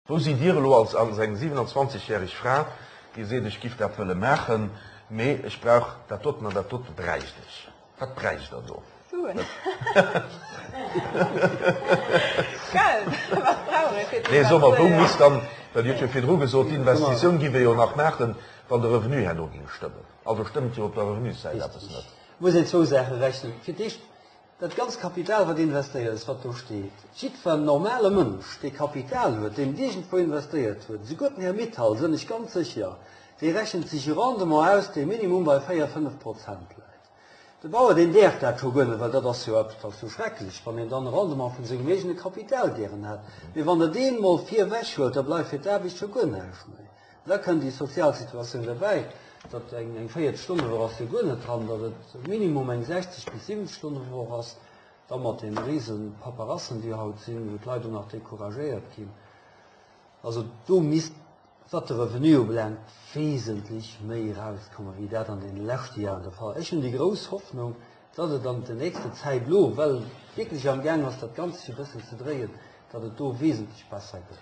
Wou sidd Dir elo als als eng 27 järeg Fra, déi seet, ech giff dat wëlle maachen, mee ech brauch dat doten an dat dote bräicht ech. Wat bräicht Der do? Suen. Geld. Wat brauch ee fir ze Nee, so mer, wou misst dann, well Dir hutt jo virdru gesot, d'Investitioun giff ee jo nach maachen, wann de Revenu herno ging stëmmen. Also stëmmt jo op der Revenussäit eppes net. Muss een zwou Saache rechnen. Fir d'éischt Dat ganzt Kapital, wat investéiert ass, wat do steet, jiddwer normale Mënsch, dee Kapital huet, deen et iergendwou investéiert huet, esouguer den Här Mittal, sënn ech ganz sécher, dee rechent sech e Rendement aus, dee minimum bei 4, 5 Prozent läit. De Bauer, deen däerf dat scho guer net, well dat ass jo eppes, dat ass jo schrecklech, wann een dann e Rendement vun sengem eegene Kapital gären hätt. Mee wann Der deen emol virwech huelt, da bleift fir d'Aarbecht scho guer näischt méi. Da kënnt déi sozial Situatioun derbäi, datt eng 40 Stonne-Woch ass jo guer net dran, datt et minimum eng 60 bis 70 Stonne-Woch ass, da mat deene rise Paperassen, déi haut sinn, wou d'Leit och nach decouragéiert ginn. Also do misst, wat de Revenu ubelaangt, wesentlech méi erauskommen, wéi dat an deene leschte Jaren de Fall. Ech hunn déi grouss Hoffnung, datt et an der nächster Zäit elo, well et wierklech amgaang ass, dat Ganzt sech e bëssen ze dréien, datt et do wesentlech besser gëtt.